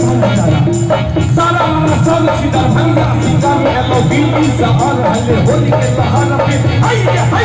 सारा सारा सारा मामा सब छी दरभंगा सिंगार एलो दिल्ली से आ रहल होली के लहर पे हाय रे हाय।